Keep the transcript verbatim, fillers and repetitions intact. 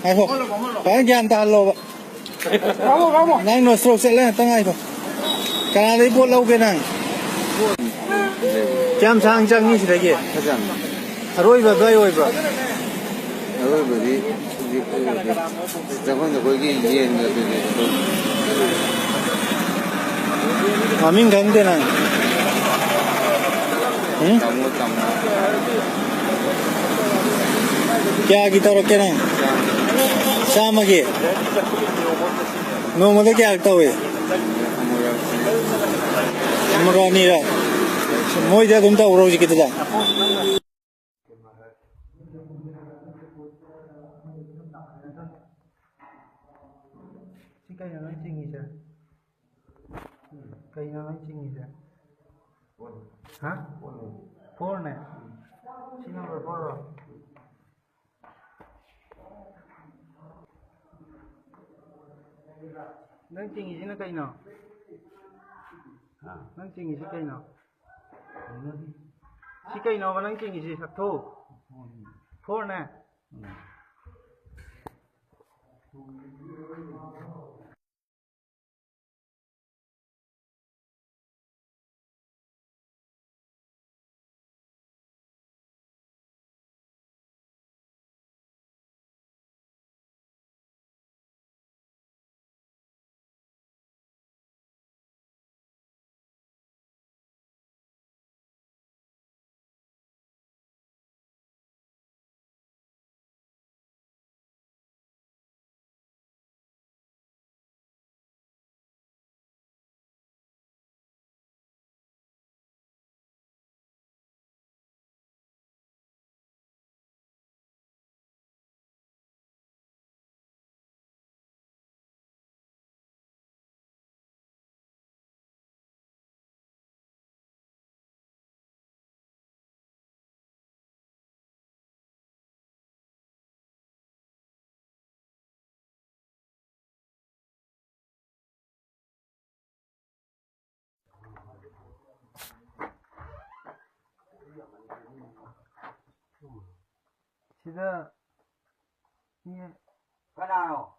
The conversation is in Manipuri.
ꯉꯥꯏꯈꯣ꯫ ꯐꯖꯅ ꯒ꯭ꯌꯥꯟ ꯇꯥꯍꯜꯂꯣꯕ꯫ ꯅꯪ ꯅꯣ ꯁ꯭ꯇ꯭ꯔꯣꯛ ꯆꯠꯂꯦ ꯉꯥꯛꯇ ꯉꯥꯏꯈꯣ꯫ ꯀꯅꯥꯗꯩ ꯄꯣꯠ ꯂꯧꯒꯦ ꯅꯪ? ꯀꯌꯥꯝ ꯁꯥꯡ ꯆꯪꯉꯤ ꯁꯤꯗꯒꯤ? ꯐꯖꯅ꯫ ꯑꯔꯣꯏꯕ ꯑꯗ꯭ꯋꯥꯏ ꯑꯣꯏꯕ꯭ꯔꯣ? ꯑꯔꯣꯏꯕꯗꯤ ꯍꯧꯖꯤꯛ ꯆꯪꯐꯝꯗ ꯑꯩꯈꯣꯏꯒꯤ ꯌꯦꯟꯒ ꯀꯩꯀꯩ ꯑꯗꯨꯝ ꯃꯃꯤꯡ ꯈꯪꯗꯦ ꯅꯪ? ꯎꯝ? ꯇꯥꯃꯣ, ꯇꯥꯃꯣ꯫ ꯀꯌꯥꯒꯤ ꯇꯧꯔꯛꯀꯦ ꯅꯪ? ꯆꯥꯝꯃꯒꯤ? ꯅꯣꯡꯃꯗ ꯀꯌꯥꯔꯛ ꯇꯧꯏ? ꯑꯃꯨꯔꯛ ꯑꯅꯤꯔꯛ꯫ ꯃꯣꯏꯗ ꯑꯗꯨꯝ ꯇꯧꯕ꯭ꯔꯣ ꯍꯧꯖꯤꯛꯀꯤꯗꯨꯗ? ꯁꯤ ꯀꯩꯅꯣ ꯅꯪ ꯆꯤꯡꯉꯤꯁꯦ? ꯀꯩꯅꯣ ꯅꯪ ꯆꯤꯡꯉꯤꯁꯦ? ꯍꯥ? ꯐꯣꯔꯅꯦ? ꯁꯤ ꯅꯝꯕꯔ ꯐꯣꯔꯔꯣ? ꯅꯪ ꯆꯤꯡꯉꯤꯁꯤꯅ ꯀꯩꯅꯣ? ꯍꯥ? ꯅꯪ ꯆꯤꯡꯉꯤꯁꯤ ꯀꯩꯅꯣ? ꯀꯩꯅꯣꯗꯤ? ꯁꯤ ꯀꯩꯅꯣꯕ ꯅꯪ ꯆꯤꯡꯉꯤꯁꯤ? ꯁꯛꯊꯨ꯫ ꯐꯣꯔꯅꯦ? ꯎꯝ꯫ ꯁꯤꯗ ꯃꯤ Now,